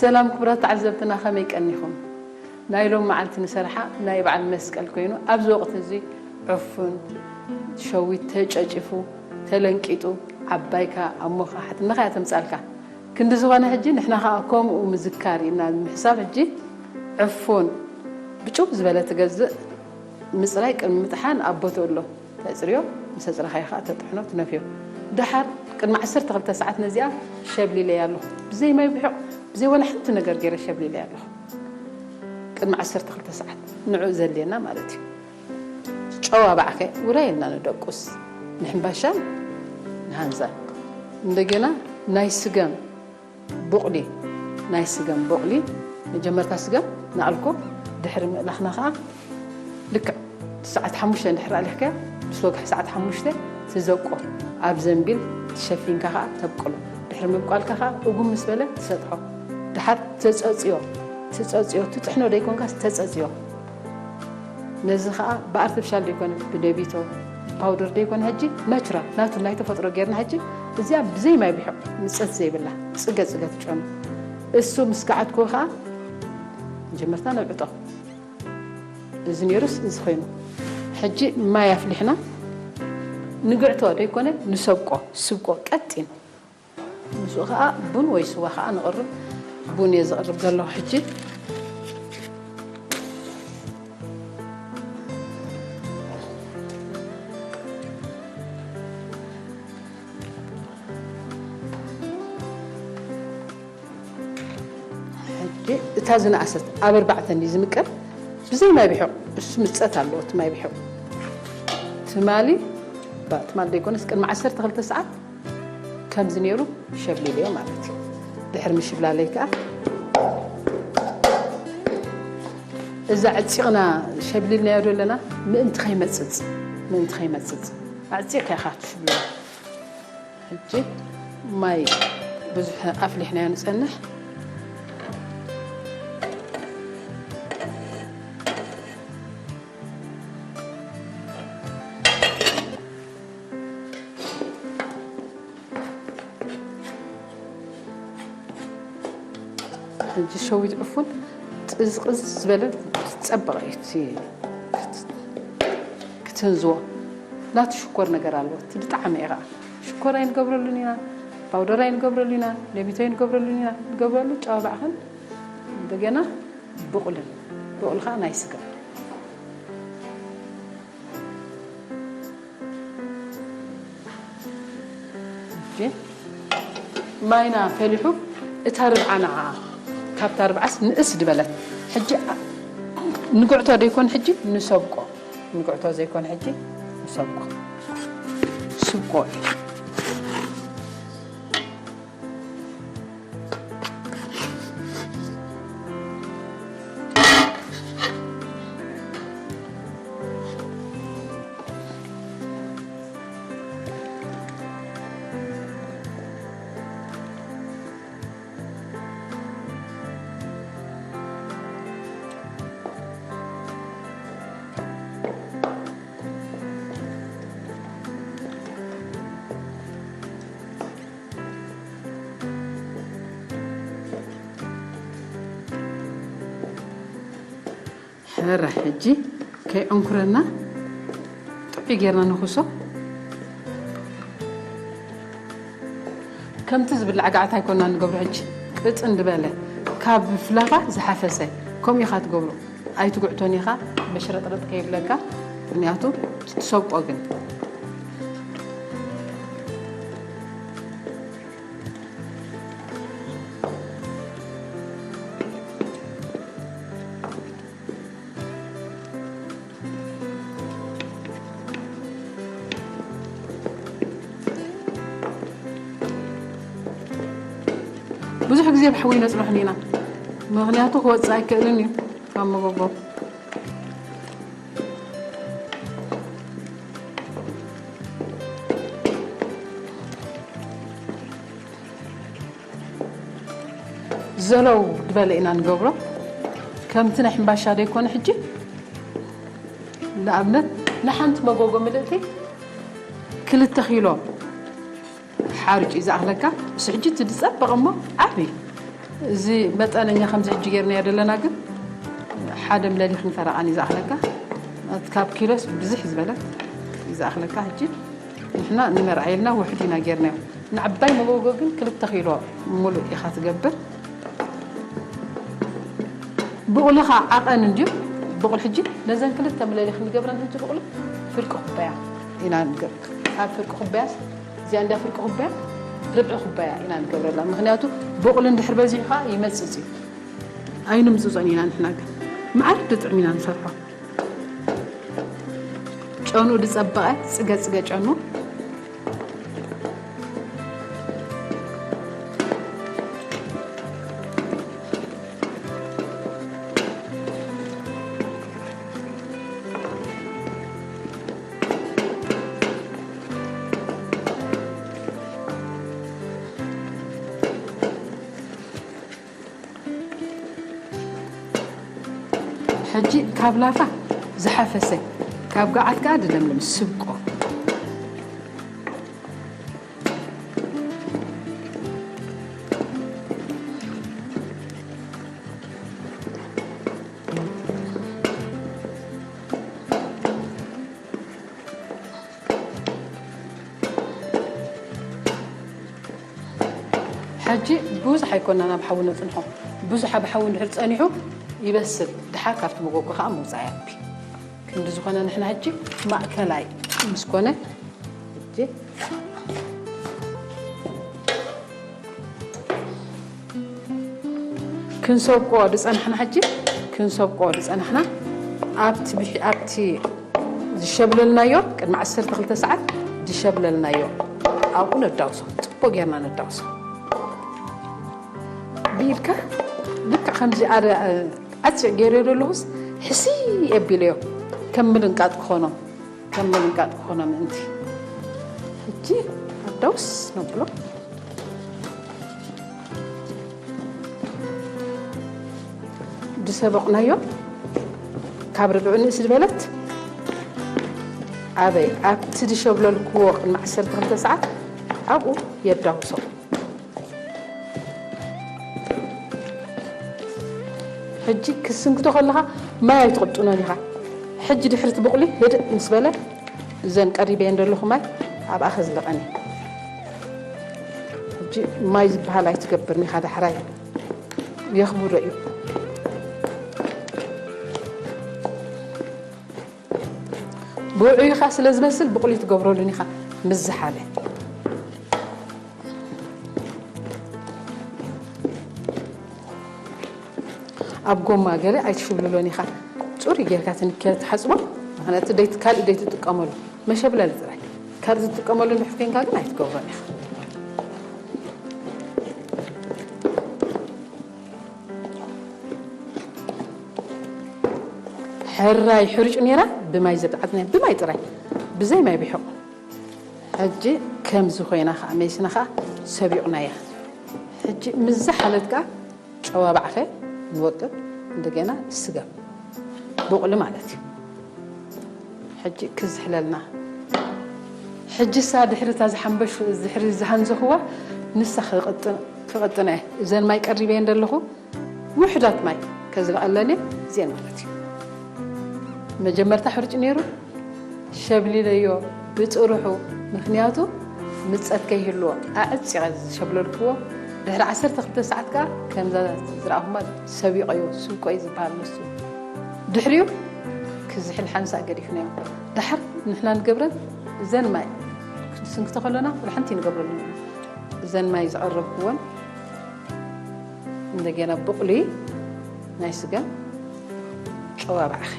ሰላም ክቡራት ተዓዘብትና፣ ከመይ ቀኒኹም? ናይ ሎም መዓልቲ ንሰርሓ ናይ በዓል መስቀል ኮይኑ፣ ኣብዚ ወቕቲ እዚ ዕፉን ሸዊት ተጨጭፉ፣ ተለንቂጡ፣ ዓባይካ፣ ኣሞኻ፣ ሓትነኻ እያ ተምጻልካ። ክንዲ ዝኾነ ሕጂ ንሕና ኸኣ ከምኡ ምዝካር ኢና ንምሕሳብ፣ ሕጂ ዕፉን ብጭው ዝበለ ትገዝእ፣ ምጽራይ ቅድሚ ምጥሓን ኣብ ቦትኡ ኣሎ። ተጽርዮ፣ ምስ ኣጽረኻዮ ኸኣ ተጥሕኖ፣ ትነፍዮ። ደሓር ቅድሚ ዓሰርተ ክልተ ሰዓት ነዚኣ ሸብሊለያ ኣለኹ። ብዘይ ማይ ብሑቕ፣ ብዘይ ወላ ሓንቲ ነገር ገይረ ሸብሊለያ ኣለኹ። ቅድሚ ዓሰርተ ክልተ ሰዓት ንዕኡ ዘድልየና ማለት እዩ። ጨው ኣባዕከ ውራየልና ንደቁስ፣ ንሕምባሻን ንሃንዛን። እንደገና ናይ ስገም ቡቕሊ፣ ናይ ስገም ቡቕሊ፣ መጀመርታ ስገም ንኣልኮ፣ ድሕሪ ምእላኽና ኸኣ ልክዕ ሰዓት ሓሙሽተ እንድሕር ኣሊኽካዮ፣ ምስ ወግሐ ሰዓት ሓሙሽተ ትዘቆ፣ ኣብ ዘንቢል ትሸፊንካ ኸኣ ተብቅሎ። ድሕሪ ምብቋልካ ኸኣ እጉም ምስ በለ ትሰጥሖ። ድሓር ተጸጽዮ፣ ትጸጽዮ፣ ትጥሕኖ ደይኮንካስ ተጸጽዮ። ነዚ ኸኣ ብኣርቲፊሻል ደይኮነ፣ ብነቢቶ ፓውደር ደይኮነ፣ ሕጂ ናቹራል ናቱ ናይ ተፈጥሮ ጌርና፣ ሕጂ እዚኣ ብዘይ ማይ ብሑቕ ምጸት ዘይብላ ጽገ ጽገ ትጨኑ። እሱ ምስ ከዓትኩ ኸኣ መጀመርታ ነብዕጦ። እዚ ነይሩስ እዚ ኮይኑ፣ ሕጂ ማይ ኣፍሊሕና ንግዕቶ ደይኮነ ንሰብቆ፣ ስብቆ ቀጢን። ምስኡ ኸኣ ቡን ወይ ስዋ ኸኣ ንቕርብ። ቡን እየ ዝቕርብ ዘለኹ ሕጂ። ሕጂ እታ ዝነኣሰት ኣብ ኣርባዕተ እንዲ ዝምቀል ብዘይ ማይ ብሑቕ፣ እሱ ምጸት ኣለዎ እቲ ማይ ብሑቕ። ትማሊ፣ ባ-፣ ትማሊ ደይኮነስ ቅድሚ ዓሰርተ ክልተ ሰዓት ከምዚ ነይሩ ሸብሊለዮ ማለት እዩ። ድሕሪ ምሽብላለይ ከኣ እዛ ዕጺቕና ሸብሊልናዮ ዶ ኣለና ምእንቲ ከይመጽጽ፣ ምእንቲ ከይመጽጽ ኣዕጺቕካ ኢኻ ትሽብልሎ። ሕጂ ማይ ብዙሕ ኣፍሊሕናዮ ንጸንሕ። ሕጂ ሸዊት ዕፉን ጥዝቕዝ ዝበለ ዝጸበቐ እዩ እቲ ክትህንዝዎ። ናቱ ሽኮር ነገር ኣለዎ። እቲ ብጣዕሚ እዩ ኸዓ። ሽኮር ኣይንገብረሉን ኢና፣ ፓውደር ኣይንገብረሉ ኢና፣ ነቢቶ ኣይንገብረሉን ኢና። ንገብረሉ ጨው ኣባዕኸን እንደገና ብቑልን፣ ብቑል ኸዓ ናይ ስጋ። እሺ፣ ማይና ፈሊሑ፣ እታ ርብዓ ንዓ፣ ካብታ ርብዓስ ንእስ ድበለት። ሕጂ ኣ-፣ ንግዕቶ ደይኮን ሕጂ ንሰብቆ፣ ንግዕቶ ዘይኮን ሕጂ ንሰብቆ። ስብቆ እዩ። ሕረ ሕጂ ከይዕንኩረና ጥዑይ ጌርና ንኹሶ። ከምቲ ዝብላዕ ጋዕታ ኣይኮና ንገብሮ፣ ሕጂ ቅጥን ዝበለ ካብ ፍላፋ ዝሓፈሰ ከምኡ ኢኻ ትገብሮ። ኣይትጉዕቶን ኢኻ፣ መሽረጥረጥ ከይብለካ፣ ምኽንያቱ ትሰብቆ ግን። ብዙሕ ግዜ ብሕዊ ነጽንሖን ኢና፣ ምኽንያቱ ክወጽእ ኣይክእልን እዩ ካብ መጎጎ። ዘለው ዝበለ ኢና ንገብሮ። ከምቲ ናይ ሕምባሻ ደይኮነ ሕጂ፣ ንኣብነት ንሓንቲ መጎጎ ምልእቲ ክልተ ኪሎ ሓርጭ እዩ ዝኣኽለካ። እሱ ሕጂ እቲ ዝጸበቐ እሞ ዓቢ እዚ መጠነኛ ከምዚ ሕጂ ጌርናዮ ዘለና ግን ሓደ ምለሊኽን ፈረቓን እዩ ዝኣኽለካ። ካብ ኪሎስ ብዙሕ ዝበለት እዩ ዝኣኽለካ። ሕጂ ንሕና ንመርኣየልና ውሑድ ኢና ጌርናዮ። ንዓባይ መጎጎ ግን ክልተ ኪሎ ሙሉእ ኢኻ ትገብር። ብቑልኻ ዓቐን እንድዩ። ብቑል ሕጂ ነዘን ክልተ ምለሊኽን ንገብረን ሕጂ ብቑል ፍርቂ ኩባያ ኢና ንገብር። ካብ ፍርቂ ኩባያስ እዚኣ እንዳ ፍርቂ ኩባያ ርብዒ ኩባያ ኢና ንገብረላ። ምኽንያቱ ብቑል እንድሕር በዚሑ ከዓ ይመፅፅ እዩ። ኣይንምፅፆን ኢና ንሕና ግን መዓር ድጥዕም ኢና ንሰርሖ። ጨኑ ድፀበቐ ፅገ ፅገ ጨኑ ሕጂ ካብ ላፋ ዝሓፈሰ ካብ ገዓት ከዓ ድለምልም ስብቆ። ሕጂ ብዙሕ ኣይኮና ናብ ሓዊ ነፅንሖ። ብዙሕ ኣብ ሓዊ እንድሕር ፀኒሑ ይበስል፣ ድሓር ካብቲ መጎጎ ከዓ ምውፃእ ያቢ። ክንዲ ዝኾነ ንሕና ሕጂ ማእከላይ ምስ ኮነ ሕጂ ክንሰብቆ ዝጸናሕና ሕጂ ክንሰብቆ ዝጸናሕና ኣብቲ ብሒ ኣብቲ ዝሸብለልናዮ ቅድሚ ዓሰርተ ክልተ ሰዓት ዝሸብለልናዮ ኣብኡ ነዳውሶ ጽቡቅ ጌርና ነዳውሶ ቢልካ ልክዕ ከምዚ ኣደ ኣጽዕ ገይረ ዘለኹስ ሕሲ የቢለዮ ከም ምልንቃጥ ክኾኖ ከም ምልንቃጥ ክኾኖ ምእንቲ ሕጂ ኣዳውስ ነብሎ ድሰበቕናዮ ካብ ርብዒ ንእስ ዝበለት ኣበይ ኣብቲ ዝሸብለልክዎ ቅድሚ ዓሰርተ ክልተ ሰዓት ኣብኡ የዳውሶ ሕጂ ክስንክቶ ከለኻ ማይ ኣይትቕጥኖን ኢኻ ሕጂ ድሕርቲ ብቑሊ ህድእ ምስ በለ እዘን ቀሪበየን ዘለኹ ማይ ኣብኣ ከዝልቐን እዩ ሕጂ ማይ ዝበሃል ኣይትገብርን ኢኻ ዳሕራይ የኽብዶ እዩ ብውዑይኻ ስለ ዝመስል ብቑሊ ትገብረሉን ኢኻ ምስ ዝሓለ ኣብ ጎማ ገለ ኣይትሽብልሎን ኢኻ ፅሩይ ጌርካ ትንከ ትሓፅቦ ምክንያቱ ካልእ ደይትጥቀመሉ መሸብለል ጥራይ ካልእ ትጥቀመሉ እንድሕር ኮይንካ ግን ኣይትገብሮን ኢኻ ሕራይ ሕሩጭ ነይራ ብማይ ዘብዓትና ብማይ ጥራይ ብዘይ ማይ ቢሕቑ ሕጂ ከምዚ ኮይና ከዓ መይስና ከዓ ሰቢቑናያ ሕጂ ምዛ ሓለት ከዓ ጨዋ ባዕኸ ንወቅብ እንደገና ስገም ብቑሊ ማለት እዩ ሕጂ ክዝሕለልና ሕጂ ሳ ድሕሪ እታ ዝሓንበሹ ድሕሪ ዝሃንዘኽዋ ንሳ ክቕጥነ እዘን ማይ ቀሪበ እንደለኹ ውሕዳት ማይ ከዝልቐለኒ እዚአን ማለት እዩ መጀመርታ ሕርጭ ነይሩ ሸብሊለዮ ብጥርሑ ምክንያቱ ምፀት ከይህልዎ ኣዕፂቐ ዝሸብለልክዎ ድሕሪ ዓሰርተ ክልተ ሰዓት ከዓ ከምዛ ዝረኣኹማ ሰቢቆዮ ስብቆዩ ዝበሃል ንሱ ድሕሪኡ ክዝሕል ሓንሳእ ገዲፍናዮ ደሓር ንሕና ንገብረን እዘን ማይ ክንስንክቶ ከለና ኩሉ ሓንቲ ንገብረሉ እዘን ማይ ዘቐረብክወን እንደገና ብቑሊ ናይ ስገም ጨዋ ባዕኸ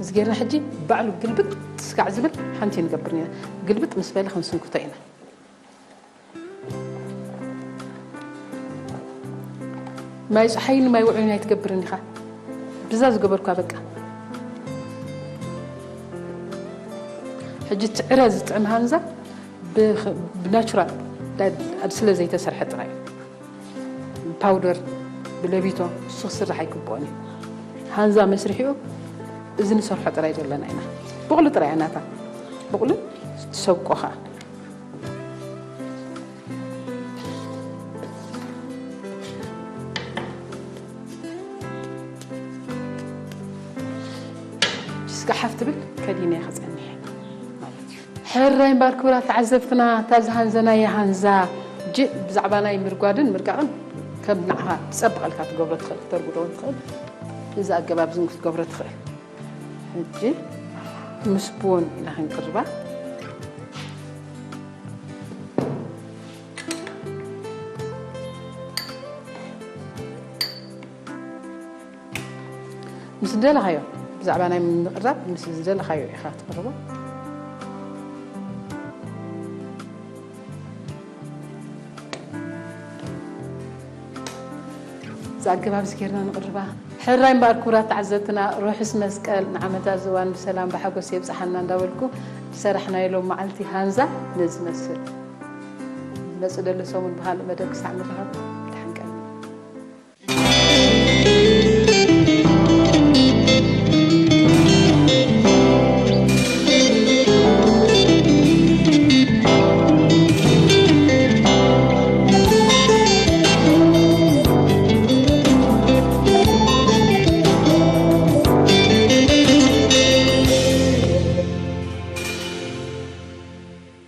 እዚ ጌርና ሕጂ ባዕሉ ግልብጥ ስጋዕ ዝብል ሓንቲ ንገብር ኢና ግልብጥ ምስ በለ ክንስንክቶ ኢና ማይ ፀሓይን ማይ ውዑይን ኣይትገብርን ኢኻ ብዛ ዝገበርኳ በቃ ሕጂ ትዕረ ዝጥዕም ሃንዛ ብናቹራል ስለ ዘይተሰርሐ ጥራይ ፓውደር ብለቢቶ እሱ ክስራሕ ኣይግብኦን እዩ ሃንዛ መስርሒኡ እዚ ንሰርሖ ጥራይ ዘለና ኢና ብቑሊ ጥራይ ናታ ብቑሊ ትሰብቆ ከዓ ጋሓፍ ትብል ከዲነ ክጸንሕ ማለት እዩ። ሕራይ እምበኣር ክቡራት ተዓዘብትና፣ እታ ዝሃንዘናያ ሃንዛ ጅ ብዛዕባ ናይ ምርጓድን ምርቃቕን ከም ንዓኻ ትጸብቐልካ ትገብሮ ትኽእል፣ ክተርጉዶ እውን ትኽእል። እዚ ኣገባብ ዝን ክትገብሮ ትኽእል። ሕጂ ምስ ቡን ኢና ክንቅርባ። ምስ ዝደለኻዮ፣ ብዛዕባ ናይ ምቅራብ ምስ ዝደለኻዮ ኢኻ ትቅርቦ። እዚ ኣገባብ እዚ ጌርና ንቅርባ። ሕራይ እምበኣር ክቡራት ተዓዘብትና፣ ርሑስ መስቀል ንዓመታ ዝዋን ብሰላም ብሓጎስ የብጽሓና እንዳበልኩ፣ ዝሰራሕናዮ ሎም መዓልቲ ሃንዛ ነዚ መስል። ዝመጽእ ደሎ ሰሙን ብኻልእ መደብ ክሳዕ ንራኸብ።